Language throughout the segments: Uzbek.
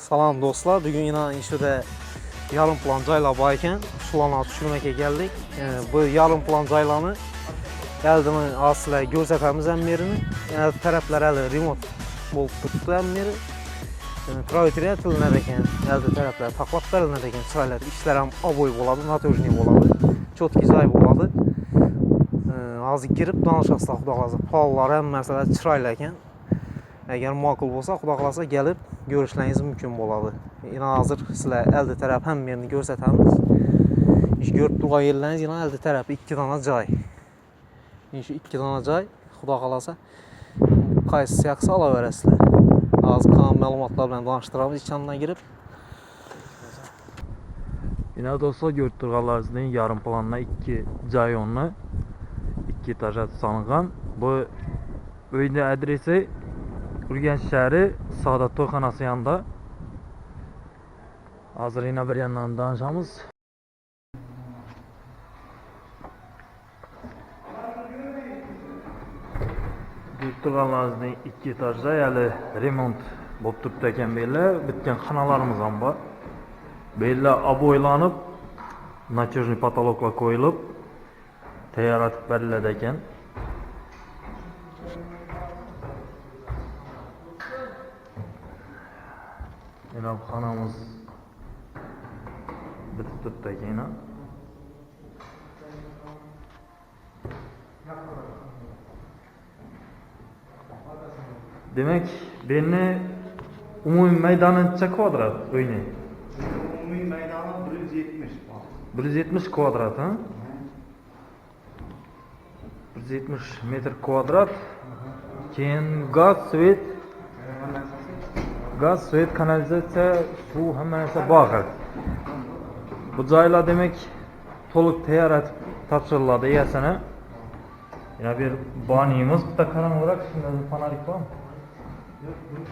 Salam dostlar, bugün yine işdə yarım plan cayla var ekan, shularni tushirmakka keldik. Bu yarım plan caylanı eldimi sizlarga ko'rsatamiz hammarini. Yana taraflar hali remont bo'lib turibdi hammari. Provetria qilinar ekan, eldi taraflar taqlab berilar ekan, chiroyli ishlar ham oboy bo'ladi, надежный bo'ladi, чёткий joy bo'ladi. Hozir kirib tanishasizlar, xudo xohlasa, pollar hammasalar chiroyli ekan. Agar ma'qul bo'lsa, xudo xohlasa kelib ko'rishlaringiz mumkin bo'ladi. Yana hozir sizlar eldi taraf hammarini ko'rsatamiz. Ish ko'rib turgan yerlaringiz yana eldi tarafi 2 dona joy. Shu 2 dona joy, xudo xohlasa, qaysisi yoqsa olaverasizlar. Hozir qolgan ma'lumotlar bilan tanishtiramiz ichkandan kirib. Yine dostlar görüp turganlaringizdek yarım planla 2 joy o'rni, 2 etaja solingan. Bu uyning adresi Urganch shahri Saodat to'yxonasi yonida. Hozir yana bir yandan tanishamiz. Görüp turganlaringizdek 2 etajda hali remont bo'lib turibdi ekan bu yerlar. Bitgan xonalarimiz ham bor. Bu yerlar oboylanib, натяжный потолокlar qo'yilib, tayyorlatib beriladi ekan. Yana bu xonamiz bitib turibdi ekan yana. Demak, bu yerni umumiy maydoni necha kvadrat uyni? Umumiy maydoni 170. 170 kvadrat, ha? 170 metr kvadrat. Keyin gaz, svet, gaz, svet, kanalizatsiya, suv hamma narsa bor. Bu joylar demak to'liq tayyor etib topshiriladi egasini. Yana bir banimiz, bitta qorong'iroq, shunda fonarik bormi? Yo'q, buni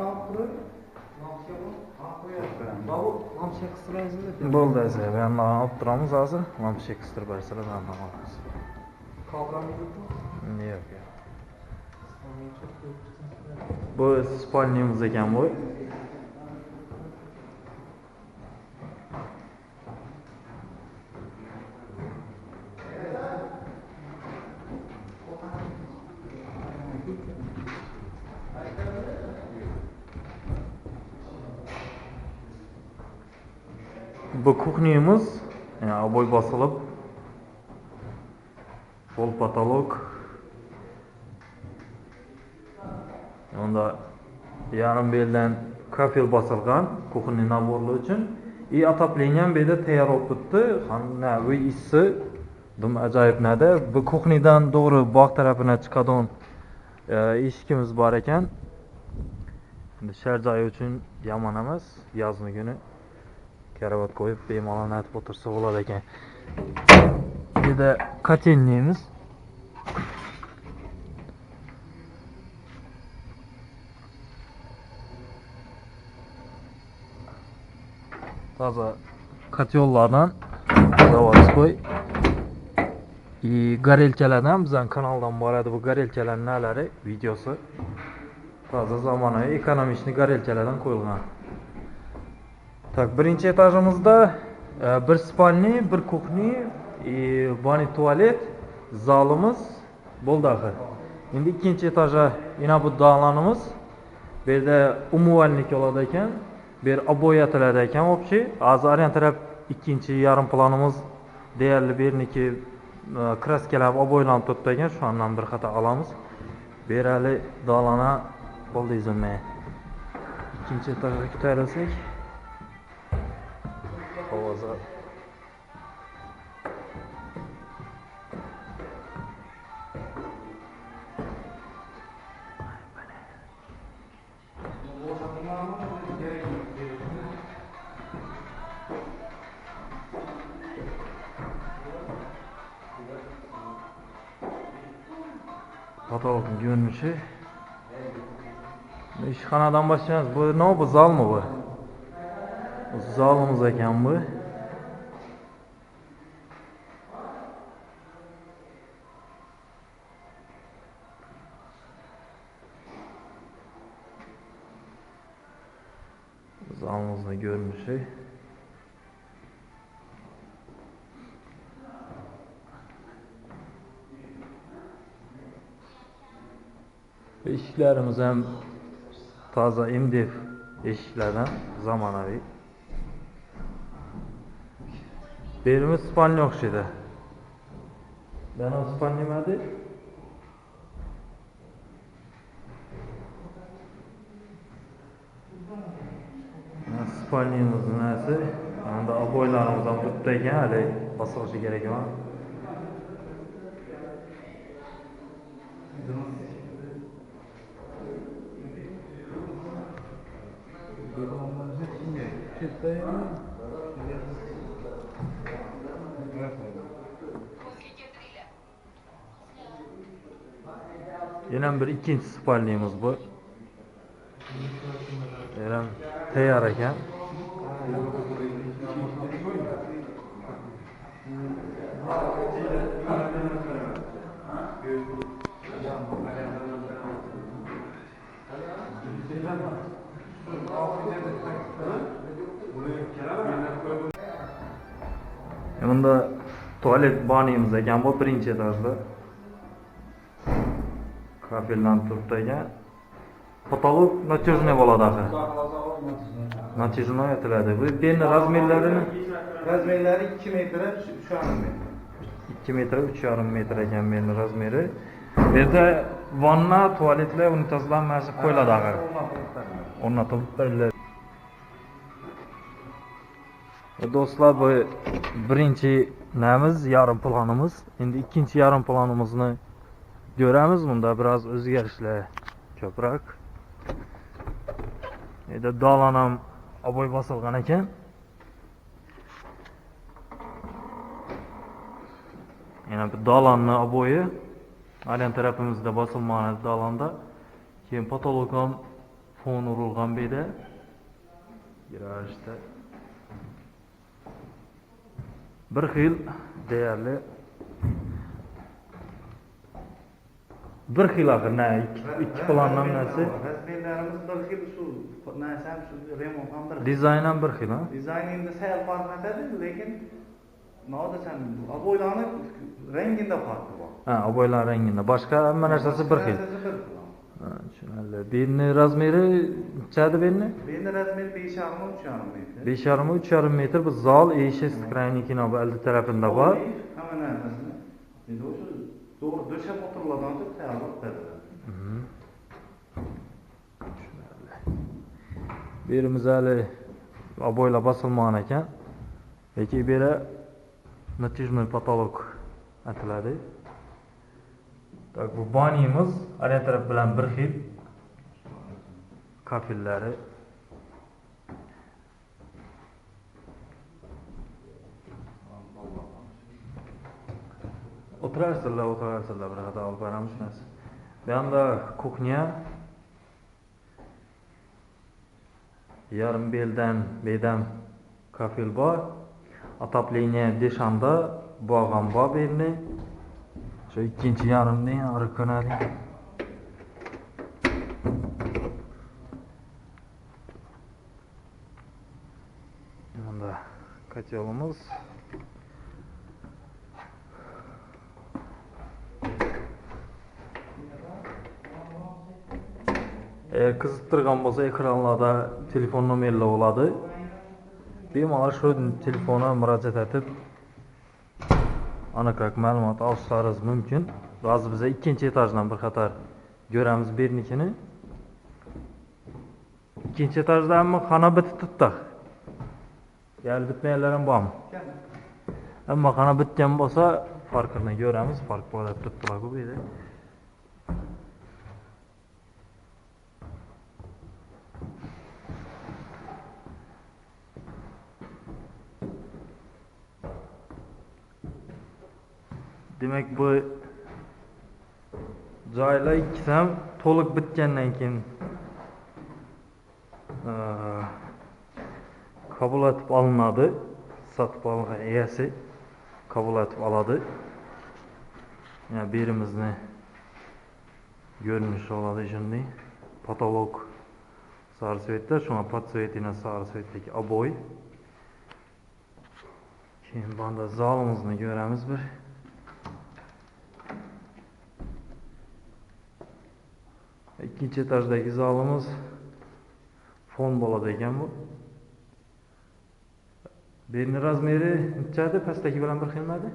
olib turib, Lampochka qistirasizmi? Bo'ldi aka, bu yoqdan olib turamiz hozir. Lampochka qistirib bersalar, bu yoqdan olamiz. Yo'q, yo'q. Bu spalnimiz ekan bu. Bu kuxnyamiz, yani oboy bosilib, pol patolog. Unda yarim beldan kafel bosilgan kuxnya naborlar uchun. И отопление ham bu yerda tayyor bo'lib turibdi. Hamma uy issi, dum ajoyib nada. Bu kuxnyadan to'g'ri bog' tarafina chiqadigan eshigimiz bor ekan. Endi shar joyi uchun yomon emas, yozni kuni karavot qo'yib bemalol natib o'tirsa bo'ladi ekan. Bu yerda kotelniyimiz. Toza kotellardan zavodskoy и gorelkalardan bizning kanaldan boradi bu gorelkalarning nalari videosi. Toza zamonaviy ekonomichniy gorelkalardan qo'yilgan. Так, birinchi etajimizda bir spalni, bir kuxni, bani tualet, zalimiz bo'ldi axir. Endi ikkinchi etaja yana bu dalanimiz. Bu yerda umuvalnik oladi ekan. Bu yer oboy atiladi ekan вообще. Hozir aryan taraf ikkinchi yarim planimiz deyarli bu yerniki kraskalab oboylanib turibdi ekan. Shu andan bir xato olamiz. Bu yer hali dalana bo'ldi izilmay. Ikkinchi etajga ko'tarilsak havoza patologning ko'rinishi. Ishxonadan boshlaymiz. Bu nima bu, zalmi bu? Zalimiz ekan bu. Zalımızın görünüşü. Eşiklərimiz hem taza MDF eşiklərdən zamanəvi. Birimiz spalni oxşaydı. Benim spalni nədir? Spalnimizin nəsi? Yani da aboylarımızdan turibdi ekan, hali bosilishi kerak emas. Yana bir ikkinchi spalnimiz bu. Yana tayyor ekan. Bunda tualet banimiz ekan bu birinchi etajda. Kafeldan turibdi ekan. Потолок натяжной bo'ladi axir. Натяжной aytiladi. Bu berni razmerlarini Razmerlari 2 metre 3,5 metr. 2 metre 3,5 metr ekan berni razmeri. Bu yerda vanna, tualetlar, unitazlar hammasi qo'yiladi axir. O'rnatilib beriladi. Do'stlar, bu birinchi namiz, yarim planimiz. Endi ikkinchi yarim planimizni ko'ramiz. Bunda biraz o'zgarishlar ko'proq. Endi dalan ham oboy bosilgan ekan. Yana bir dalanni oboyi alyan tarafimizda bosilmagan dalanda. Keyin potolok ham fon urilgan bu yerda. Girishda bir xil deyarli bir xil axir, na ikki plandan narsa. Razmerlarimiz bir xil, shu narsa ham, shu remont ham bir xil. Dizayn ham bir xil, ha? Dizayn endi sal farq etadi, lekin nima desam, oboylarni rengida farqi bor. Ha, oboylar rengida. Boshqa hamma narsasi bir xil. Narsasi bir xil. Ha, tushunarli. Berni razmeri nechadi berni? Berni razmeri 5,5 3,5 metr. 5,5 3,5 metr. Bu zal eshik kraynikini bu oldi tarafida bor. Hamma narsasini. Endi o'sha to'g'ri döşab o'tiriladigan deb tayyorlab beriladi. Tushunarli. Berimiz hali oboylar bosilmagan ekan. Lekin bu yerda натяжной потолок aytiladi. Tak, bu banimiz arya taraf bilan bir xil kafellari. O'tirarsizlar, bir xato olib boramiz narsa. Bu yoqda kuxnya. Yarim beldan bedam kafel bor. Отопление deshanda bog'am bor bu yerni. Shu ikkinchi yarimning ari ko'nadi. Bunda kotelimiz. Eğer qiziqtirgan bo'lsa ekranlarda telefon nomerlar bo'ladi. Bemalol shu telefona murojaat etib aniqroq ma'lumot olishlaringiz mumkin. Hozir biz ikkinchi etajdan bir qator ko'ramiz bernikini. Ikkinchi etajda hamma xona bitib turibdi. Ya'ni bitmaganlar ham bormi? Hamma xona bitgan bo'lsa farqini ko'ramiz. Farq bo'lib turibdilar bu yerda. Demak, bu joylar ikkisi ham to'liq bitgandan keyin qabul etib olinadi. Sotib olgan egasi qabul etib oladi. Yani birimizni görünüşü oladi shunday. Potolok Sari svetda, shunga podсветini sari svetdagi oboy. Keyin bunda zalimizni ko'ramiz bir. Ikkinchi etajdagi zalimiz fon bo'ladi ekan bu. Berni razmeri nechadi? Pastdagi bilan bir xilmadi?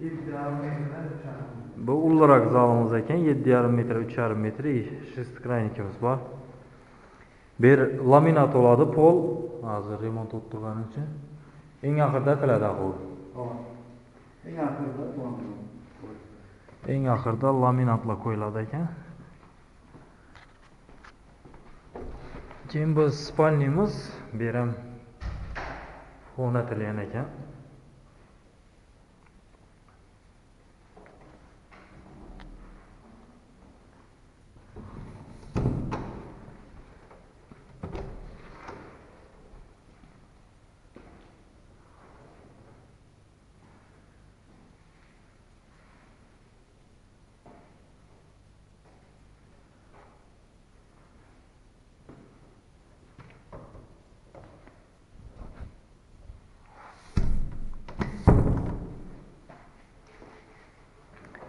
7,5 metr 3,5. Bu ulliroq zalimiz ekan, 7,5 metr 3,5 metr, шестикрайникimiz bor. Bir laminat bo'ladi pol, hozir remont bo'lib turgani uchun. Eng oxirida qiladi bu. Eng oxirida laminat. Eng oxirida laminatlar qo'yiladi ekan. Keyin bu spalnimiz, bu ham o'rnatilgan ekan.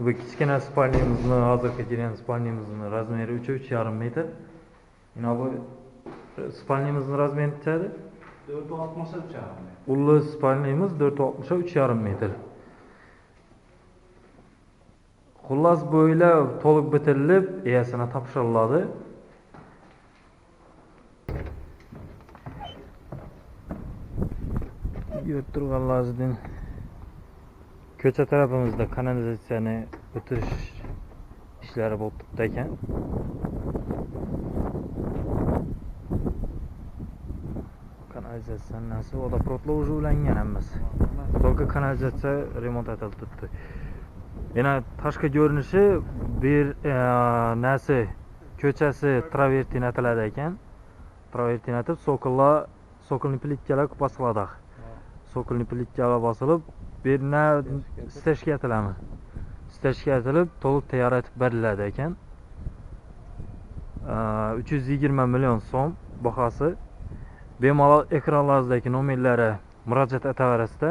Bu kichkina spalnimizni, hozirgi kelgan spalnimizni razmeri 3-3,5 metr. Mana bu spalnimizni razmeri nechadi? 4,60 3,5 metr. Ulli spalnimiz 4,60 3,5 metr. Xullas, bu uylar to'liq bitirilib, egasina topshiriladi. Ko'rib turganlaringizdan ko'cha tarafimizda kanalizatsiyani o'tirish ishlari bo'lib turibdi ekan. Kanalizatsiya nasi vodoprovodlar уже ulangan hammasi. Только kanalizatsiya remont etilib turibdi. Yana tashqi ko'rinishi bir nasi ko'chasi travertin atiladi ekan. Travertin atib, sokollar, sokolni plitkalar bosiladi. Sokolni plitkalar bosilib, bir na stejga atilami? Stejga atilib, to'liq tayyor etib beriladi ekan. 320 million so'm bahosi. Bemalol ekranlaringizdagi nomerlarga murojaat etaverasizda.